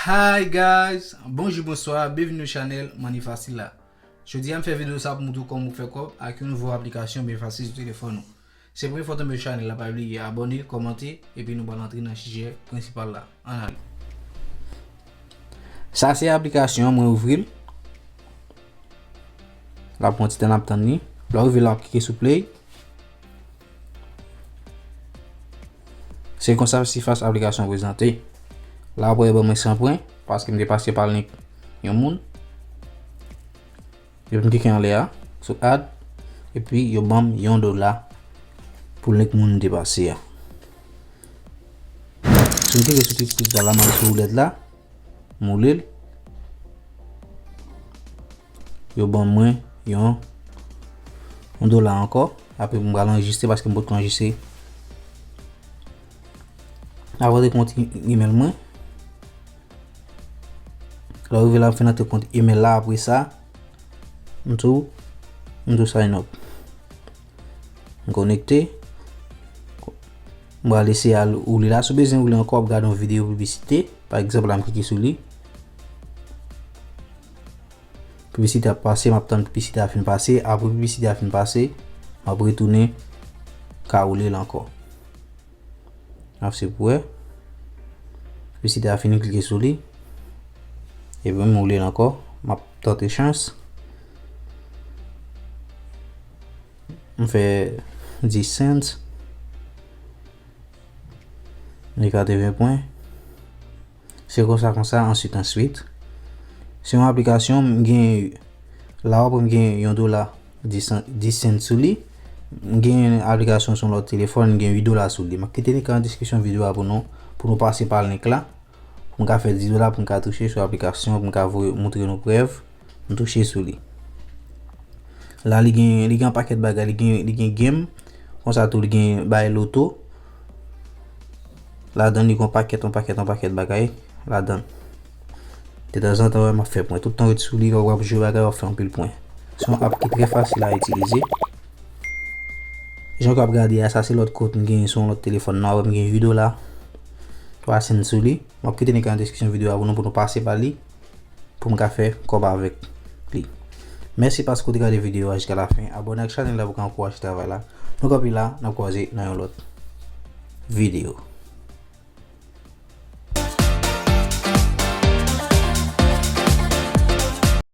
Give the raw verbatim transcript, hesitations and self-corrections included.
Hi guys, bonjou, bonswa, byenvini nan chanèl Money Fasil la. Jodi a m fè videyo sa pou moutre w kòman w fè kòb ak yon nouvo aplikasyon byen fasil sou telefòn ou. Se premye fwa w tonbe sou chanèl la, pa bliye abòne, kòmante, epi nou pral antre nan sijè prensipal la. Ann ale. Sa se aplikasyon an, mwen ouvri l. L ap pran ti tan, n ap tann li. Lè w rive la, w ap klike sou play. Se konsa sifas aplikasyon an prezante. La, w ap wè yo ban mwen san pwen, paske m te pase pa link yon moun. Epi m klike anlè a, sou add, epi yo ban m yon dola pou link moun m te pase a. Si m klike sou ti plis la, m ale sou woulèt la, m woule l. Yo ban mwen yon, yon dola ankò. Apre m pral anrejistre paske m potko anrejistre. Apre te kont email mwen. Lè w rive la, m fin antre kont email la, apre sa, m tou, m tou sign up. M konekte. M pral eseye al woule la. Si w bezwen woule ankò, w ap gade yon videyo piblisite. Pa egzanp, la, m klike sou li. Piblisite ap pase, m ap tann piblisite a fin pase. Apre piblisite a fin pase, m ap retounen ka woule l ankò. Ap se pou wè. Piblisite a fini, klike sou li. Epi m woule l ankò. M ap tante chans. M fè dis cents. Li ka te ven pwen. Se konsa, konsa, answit, answit. Se yon aplikasyon, m gen, la w ap wè m gen yon dola, dis sen-, dis cents sou li. M gen aplikasyon sou yon lòt telefòn, m gen uit dola sou li. M ap kite link la nan deskripsyon videyo a pou nou, pou nou pase pa link la. Pou m ka fè dis dola, pou m ka touche sou aplikasyon, pou m ka voye, moutre nou prèv. M touche sou li. La, li gen, li gen yon pakèt bagay, li gen, li gen game. Konsa tou, li gen bay loto. Ladan, li gen yon pakèt, yon pakèt, yon pakèt bagay ladan. Detanzantan, wè, m ap fè pwen. Tout tan w ret sou li, w ap jwe bagay, w ap fè anpil pwen. Se yon app ki trè fasil a itilize. Jan w ap gade a, sa se lòt kont m genyen sou yon lòt telefòn nan. Wè, m gen uit dola, twa cents sou li. M ap kite link la nan deskripsyon videyo a pou nou, pou nou pase pa li, pou m ka fè kòb avèk li. Mèsi paske w te gade videyo a jiska lafen. Abòne ak chanèl la pou w ka ankouraje travay la. Nou kanpe la, n ap kwaze nan yon lòt videyo.